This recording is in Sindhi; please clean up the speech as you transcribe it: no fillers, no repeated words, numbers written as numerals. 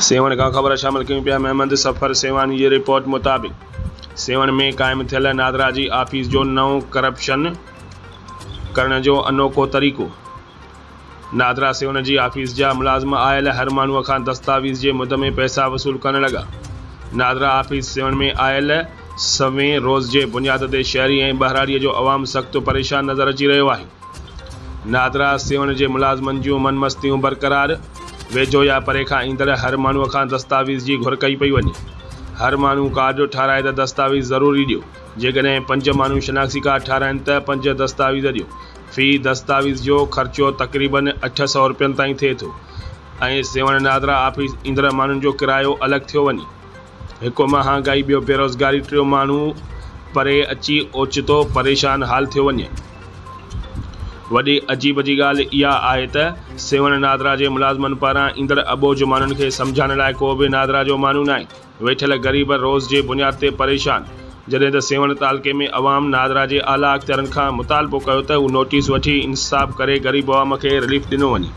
سيوهڻ کان خبر شامل ڪيون پيا محمد صفر سيوهاڻي جي رپورٽ مطابق سيوهڻ ۾ قائم ٿيل نادرا جي آفيس جو نئون ڪرپشن ڪرڻ جو انوکو طريقو نادرا سيوهڻ جي آفيس جا ملازم آيل هر ماڻهو کان دستاويز جي مد ۾ پئسا وصول ڪرڻ لڳا نادرا آفيس سيوهڻ ۾ آيل سوين روز جي بنياد تي شهري ۽ ٻهراڙي جو عوام سخت پريشان نظر اچي رهيو آهي. نادرا سيوهڻ جي ملازمن جون من مستيون برقرار، ويجهو يا پري کان ايندڙ هر ماڻهوء کان دستاويز جي گهر ڪئي پئي وڃي. هر ماڻهو ڪارڊ ٺاهرائي ته دستاويز ضروري ڏيو، جيڪڏهن پنج ماڻهو شناختي ڪارڊ ٺاهرائن ته پنج دستاويز ڏيو. في دستاويز جو خرچو تقريبن 800 رپين تائين ٿئي ٿو ۽ سيوهڻ نادرا آفيس ايندڙ ماڻهن جو ڪرايو الڳ ٿيو وڃي. هڪ مهانگائي ٻيو بيروزگاري ٽيون ماڻهو پري اچي اوچتو پريشان حال ٿيو وڃي. وڏي عجيب جي ڳالهه اها آهي ته سيوهڻ نادرا جي ملازمن پاران ايندڙ اٻوجهه ماڻهن کي سمجهائڻ لاء ڪو به نادرا جو ماڻهو ناهي ويٺل غريب روز جي بنياد تي پريشان جڏهن ته سيوهڻ تعلقي ۾ عوام نادرا جي اعليٰ اختيارن کان مطالبو ڪيو ته هو نوٽيس وٺي انصاف ڪري غريب عوام کي رليف ڏنو وڃي.